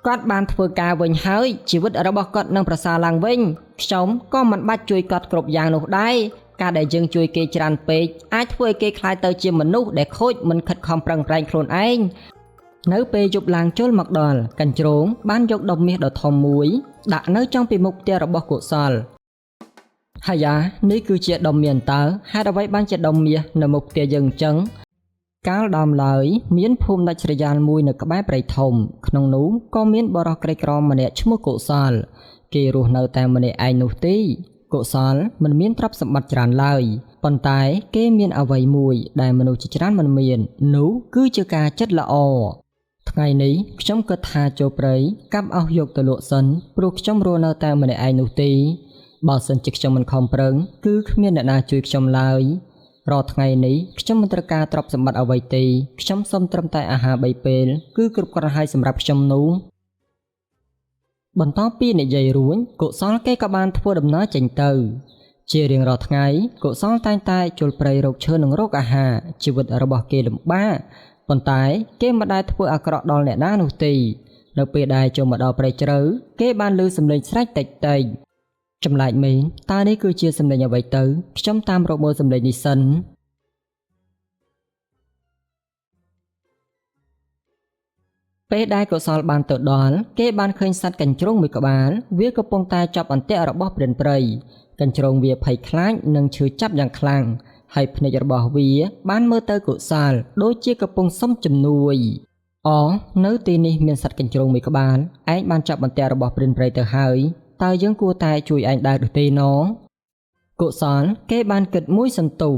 គាត់បានធ្វើការវិញហើយជីវិតរបស់គាត់នឹងប្រសើរឡើងវិញខ្ញុំក៏មិនបាច់ជួយគាត់គ្រប់យ៉ាងនោះដែរការដែលយើងជួយគេច្រើនពេកអាចធ្វើឲ្យគេក្លាយទៅជាមនុស្សដែលខូចមិនខិតខំប្រឹងប្រែងខ្លួនឯងនៅពេលយប់ឡើងចូលមកដល់កញ្ជ្រោងបានយកដុំមាសដ៏ធំមួយដាក់នៅចំពីមុខផ្ទះរបស់កុសលហើយយ៉ានេះគឺជាដុំមាសតើហេតុអ្វីបានជាដុំមាសនៅមុខផ្ទះយើងអញ្ចឹងកាលដើមឡើយមានភូមិដាច់ស្រយាលមួយនៅក្បែរព្រៃធំក្នុងនោះក៏មានបុរសក្រីក្រម្នាក់ឈ្មោះកុសលគេរស់នៅតែម្នាក់ឯងនោះទេកុសលមិនមានទ្រព្យសម្បត្តិច្រើនឡើយប៉ុន្តែគេមានអ្វីមួយដែលមនុស្សជាច្រើនមិនមាននោះគឺជាការចិត្តល្អថ្ងៃនេះខ្ញុំគិតថាចូលព្រៃកាប់អស់យកទៅលក់សិនព្រោះខ្ញុំរស់នៅតែម្នាក់ឯងនោះទេបើសិនជាខ្ញុំមិនខំប្រឹងគឺគ្មានអ្នកណាជួយខ្ញុំឡើយរាល់ថ្ងៃនេះខ្ញុំមិនត្រូវការទ្រព្យសម្បត្តិអ្វីទេខ្ញុំសុំត្រឹមតែអាហារ3ពេលគឺគ្រប់គ្រាន់ហើយសម្រាប់ខ្ញុំនោះបន្ទាប់ពីនិយាយរួចកុសលគេក៏បានធ្វើដំណើរចេញទៅជារៀងរាល់ថ្ងៃកុសលតែងតែជលព្រៃរកឈើនិងរកអាហារជីវិតរបស់គេលំបាកប៉ុន្តែគេមិនដែលធ្វើអាក្រក់ដល់អ្នកណានោះទេនៅពេលដែលចូលមកដល់ព្រៃជ្រៅគេបានឮសំឡេងស្រែកតិចៗចម្លែកមែនតើនេះគឺជាសំឡេងអ្វីទៅខ្ញុំតាមរកមើលសំឡេងនេះសិនពេលដែលកុសលបានទៅដល់គេបានឃើញសត្វកញ្ជ្រោងមួយក្បាលវាកំពុងតែចាប់អន្ទាក់របស់ព្រានព្រៃកញ្ជ្រោងវាភ័យខ្លាចនិងឈឺចាប់យ៉ាងខ្លាំងហើយភ្នែករបស់វាបានមើលទៅកុសលដូចជាកំពុងសុំជំនួយអូនៅទីនេះមានសត្វកញ្ជ្រោងមួយក្បាលឯងបានចាប់អន្ទាក់របស់ព្រានព្រៃទៅហើយតើយើងគួរតែជួយឯងដែរឬទេណកុសលគេបានគិតមួយសន្ទុះ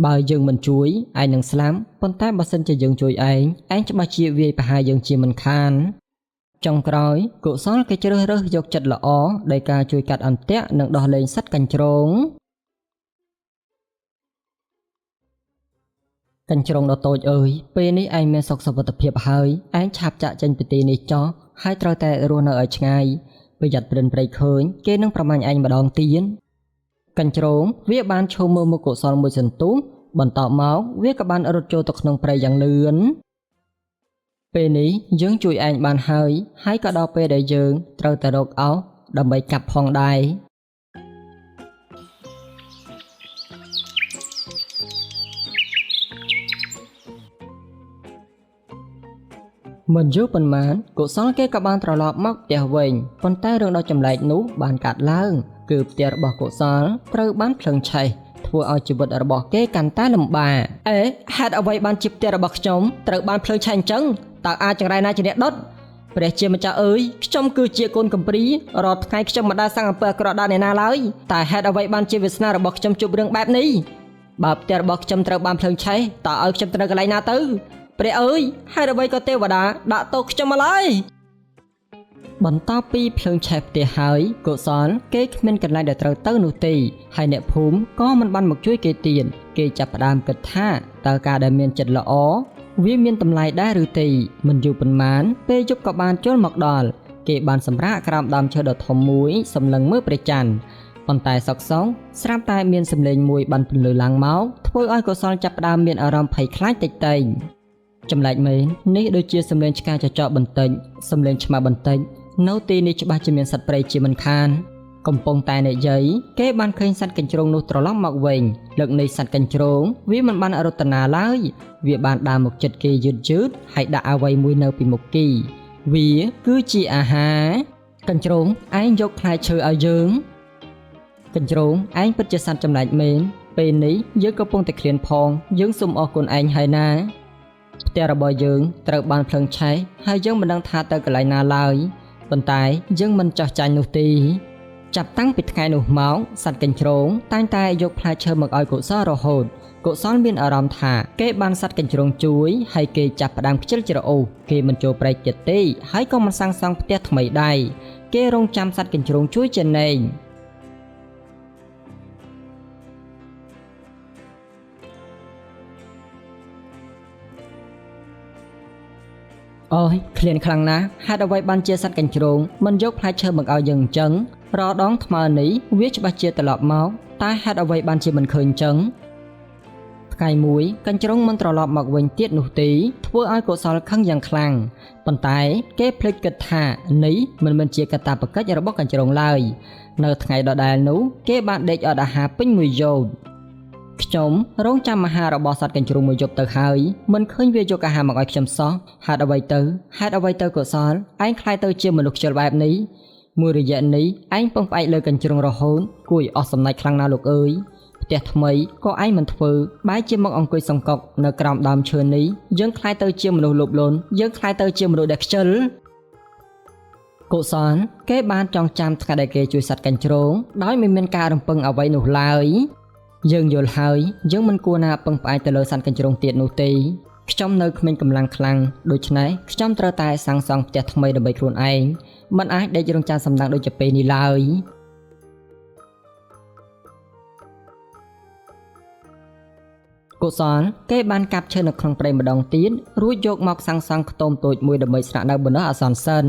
បើយើងមិនជួយឯងនឹងស្លាប់ប៉ុន្តែបើសិនជាយើងជួយឯងឯងច្បាស់ជាវាយប្រហារយើងជាមិនខានចុងក្រោយកុសលគេជ្រើសរើសយកចិត្តល្អដោយការជួយកាត់អន្ទាក់និងដោះលែងសត្វកញ្ជ្រោងកញ្ជ្រោងដ៏តូចអើយពេលនេះឯងមានសុខសុវត្ថិភាពហើយឯងឆាប់ចាក់ចេញពីទីនេះចោះហើយត្រូវតែរស់នៅឲ្យឆ្ងាយប្រយ័ត្នព្រិនព្រៃឃើញគេនឹងប្រមាញ់ឯងម្ដងទៀតកញ្ជ្រោងវាបានឈរមើលមុខកុសលមួយសន្ទុះបន្ទាប់មកវាក៏បានរត់ចូលទៅក្នុងព្រៃយ៉ាងលឿនពេលនេះយើងជួយឯងបានហើយហើយក៏ដល់ពេលដែលយើងត្រូវតែរកអោសដើម្បីកាប់ផងដែរមិនយូរប៉ុន្មានកុសលគេក៏បានត្រឡប់មកផ្ទះវិញប៉ុន្តែរឿងដ៏ចម្លែកនោះបានកើតឡើងគឺផ្ទះរបស់កុសលត្រូវបានភ្លើងឆេះធ្វើឲ្យជីវិតរបស់គេកាន់តែលំបាកអេហេតុអ្វីបានជាផ្ទះរបស់ខ្ញុំត្រូវបានភ្លើងឆេះអញ្ចឹងតើអាចចង្រៃណាជាអ្នកដុតព្រះជាម្ចាស់អើយខ្ញុំគឺជាកូនកំព្រារាល់ថ្ងៃខ្ញុំមិនដែលសាងអំពើអាក្រក់ដល់អ្នកណាឡើយតែហេតុអ្វីបានជាវាសនារបស់ខ្ញុំជួបរឿងបែបនេះបើផ្ទះរបស់ខ្ញុំត្រូវបានភ្លើងឆេះតើឲ្យខ្ញុំទៅនៅកន្លែងណាទៅព្រះអើយហេតុអ្វីក៏ទេវតាដាក់ទោសខ្ញុំមកឡើយបន្ទាប់ពីភ្លើងឆេះផ្ទះហើយកុសលគេគ្មានកន្លែងដែលត្រូវទៅនោះទេហើយអ្នកភូមិក៏មិនបានមកជួយគេទៀតគេចាប់ផ្ដើមគិតថាតើការដែលមានចិត្តល្អវាមានតម្លៃដែរឬទេមិនយូរប៉ុន្មានពេលយប់ក៏បានចូលមកដល់គេបានសម្រាកក្រោមដើមឈើដ៏ធំមួយសម្លឹងមើលព្រះច័ន្ទប៉ុន្តែសុកសុងស្រាប់តែមានសម្លេងមួយបានពន្លឺឡើងមកធ្វើឲ្យកុសលចាប់ផ្ដើមមានអារម្មណ៍ភ័យខ្លាចតិចៗចម្លែកមែននេះដូចជាសម្លេងឆ្កែចចកបន្តិចសម្លេងឆ្មាបន្តិចនៅទីនេះច្បាស់ជាមានសត្វព្រៃជាមិនខានកំពុងតែនិយាយគេបានឃើញសត្វកញ្ជ្រោងនោះត្រឡប់មកវិញលើកនេះសត្វកញ្ជ្រោងវាមិនបានរត់ទៅណាឡើយវាបានដើរមកចិត្តគេយឺតៗហើយដាក់អ្វីមួយនៅពីមុខគេវាគឺជាអាហារកញ្ជ្រោងឯងយកផ្លែឈើឲ្យយើងកញ្ជ្រោងឯងពិតជាសត្វចម្លែកមែនពេលនេះយើងកំពុងតែឃ្លានផងយើងសូមអរគុណឯងហើយណាផ្ទះរបស់យើងត្រូវបានភ្លើងឆេះហើយយើងមិនដឹងថាទៅកន្លែងណាឡើយប៉ុន្តែយើងមិនចោះចាញ់នោះទេចាប់តាំងពីថ្ងៃនោះមកសត្វកញ្ជ្រោងតែងតែយកផ្លែឈើមកឲ្យកុសលរហូតកុសលមានអារម្មណ៍ថាគេបានសត្វកញ្ជ្រោងជួយហើយគេចាប់ផ្ដើមខ្ជិលច្រអូសគេមិនចូលព្រៃទៀតទេហើយក៏មិនសាងសង់ផ្ទះថ្មីដែរគេរងចាំសត្វកញ្ជ្រោងជួយជាណែងអូយឃ្លានខ្លាំងណាស់ហេតុអ្វីបានជាសត្វកញ្ជ្រោងមិនយកផ្លែឈើមកឲ្យយើងអញ្ចឹងរដងថ្មើនេះវាច្បាស់ជាត្រឡប់មកតែហេតុអ្វីបានជាមិនឃើញអញ្ចឹង ថ្ងៃមួយកញ្ជ្រោងមិនត្រឡប់មកវិញទៀតនោះទេធ្វើឲ្យកុសលខឹងយ៉ាងខ្លាំងប៉ុន្តែគេភ្លេចគិតថានេះមិនមែនជាកាតព្វកិច្ចរបស់កញ្ជ្រោងឡើយនៅថ្ងៃដដែលនោះគេបានដេកអត់អាហារពេញមួយយប់ខ្ញុំរងចាំអាហាររបស់សត្វកញ្ជ្រោងមួយយប់ទៅហើយមិនឃើញវាយកអាហារមកឲ្យខ្ញុំសោះហេតុអ្វីទៅហេតុអ្វីទៅកុសលឯងក្លាយទៅជាមនុស្សខ្ជិលបែបនេះមួយរយៈនេះឯងពឹងផ្អែកលើកញ្ជ្រោងរហូតគួរឲ្យអស់សំណេចខ្លាំងណាស់លោកអើយផ្ទះថ្មីក៏ឯងមិនធ្វើបែរជាមកអង្គុយសង្កុកនៅក្រោមដើមឈើនេះយើងក្លាយទៅជាមនុស្សលោភលន់យើងក្លាយទៅជាមនុស្សដែលខ្ជិលកុសលគេបានចងចាំថ្ងៃដែលគេជួយសត្វកញ្ជ្រោងដោយមិនមានការរំពឹងអ្វីនោះឡើយយើងយល់ហើយយើងមិនគួរណាពឹងផ្អែកទៅលើសត្វកញ្ជ្រោងទៀតនោះទេខ្ញុំនៅគ្មានកម្លាំងខ្លាំងដូច្នេះខ្ញុំត្រូវតែសាងសង់ផ្ទះថ្មីដើម្បីខ្លួនឯងមិនអាចដេករងចាំសំណាងដូចជាពេលនេះឡើយកុសលគេបានកាប់ឈើនៅក្នុងព្រៃម្ដងទៀតរួចយកមកសាងសង់ខ្ទមតូចមួយដើម្បីស្នាក់នៅបណ្ដោះអាសន្នសិន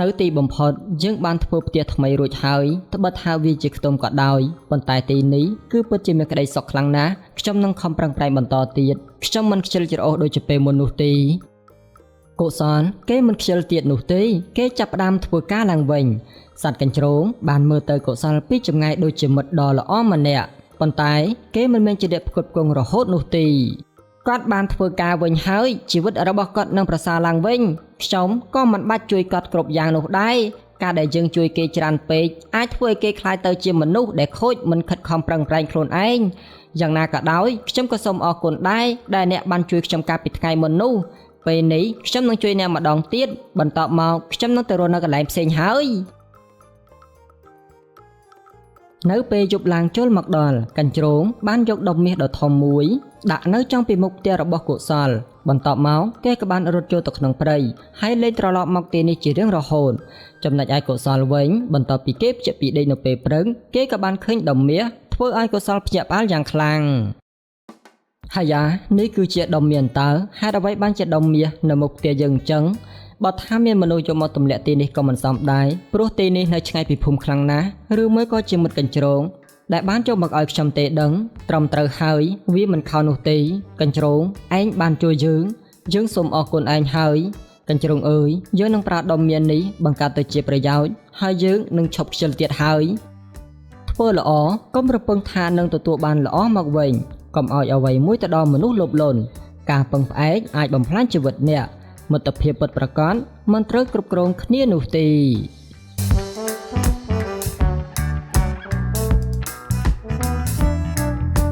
នៅទីបំផុតយើងបានធ្វើផ្ទះថ្មីរួចហើយត្បិតថាវាជាខ្ទមក៏ដោយប៉ុន្តែទីនេះគឺពិតជាមានក្តីសុខខ្លាំងណាស់ខ្ញុំនឹងខំប្រឹងប្រែងបន្តទៀតខ្ញុំមិនខ្ជិលច្រអូសដូចជាពេលមុននោះទេកុសលគេមិនខ្ជិលទៀតនោះទេគេចាប់ផ្ដើមធ្វើការឡើងវិញសត្វកញ្ជ្រោងបានមើលទៅកុសលពីចម្ងាយដូចជាមិត្តដ៏ល្អម្នាក់ប៉ុន្តែគេមិនមែនជាអ្នកផ្គត់ផ្គង់រហូតនោះទេគាត់បានធ្វើការវិញហើយជីវិតរបស់គាត់នឹងប្រសើរឡើងវិញខ្ញុំក៏មិនបាច់ជួយគាត់គ្រប់យ៉ាងនោះដែរការដែលយើងជួយគេច្រើនពេកអាចធ្វើឲ្យគេក្លាយទៅជាមនុស្សដែលខូចមិនខិតខំប្រឹងប្រែងខ្លួនឯងយ៉ាងណាក៏ដោយខ្ញុំក៏សូមអរគុណដែរដែលអ្នកបានជួយខ្ញុំកាលពីថ្ងៃមុននោះពេលនេះខ្ញុំនឹងជួយអ្នកម្ដងទៀតបន្ទាប់មកខ្ញុំនឹងទៅរស់នៅកន្លែងផ្សេងហើយនៅពេលយប់ឡើងចូលមកដល់កញ្ជ្រោងបានយកដុំមាសដ៏ធំមួយដាក់នៅចំពីមុខផ្ទះរបស់កុសលបន្ទាប់មកគេក៏បានរត់ចូលទៅក្នុងព្រៃហើយលែងត្រឡប់មកទីនេះជារៀងរហូតចំណែកឯកុសលវិញបន្ទាប់ពីគេភ្ញាក់ពីដេកនៅពេលព្រឹកគេក៏បានឃើញដុំមាសធ្វើឲ្យកុសលភ្ញាក់ផ្អើលយ៉ាងខ្លាំងហើយយ៉ានេះគឺជាដុំមាសតើហេតុអ្វីបានជាដុំមាសនៅមុខផ្ទះយើងអញ្ចឹងបើថាមានមនុស្សយកមកទម្លាក់ទីនេះក៏មិនសមដែរព្រោះទីនេះនៅឆ្ងាយពីភូមិខ្លាំងណាស់ឬមួយក៏ជាមិត្តកញ្ជ្រោងដែលបានចូលមកឲ្យខ្ញុំទេដឹងត្រឹមត្រូវហើយវាមិនខុសនោះទេកញ្ជ្រោងឯងបានជួយយើងយើងសូមអរគុណឯងហើយកញ្ជ្រោងអើយយើងនឹងប្រើដុំមាននេះបង្កើតទៅជាប្រយោជន៍ហើយយើងនឹងឈប់ខ្ជិលទៀតហើយធ្វើល្អកុំរំពឹងថានឹងទទួលបានល្អមកវិញកុំឲ្យអ្វីមួយទៅដល់មនុស្សលោភលន់ការពឹងផ្អែកអាចបំផ្លាញជីវិតអ្នកមិត្តភាពពិតប្រាកដមិនត្រូវគ្រប់គ្រងគ្នានោះទេ។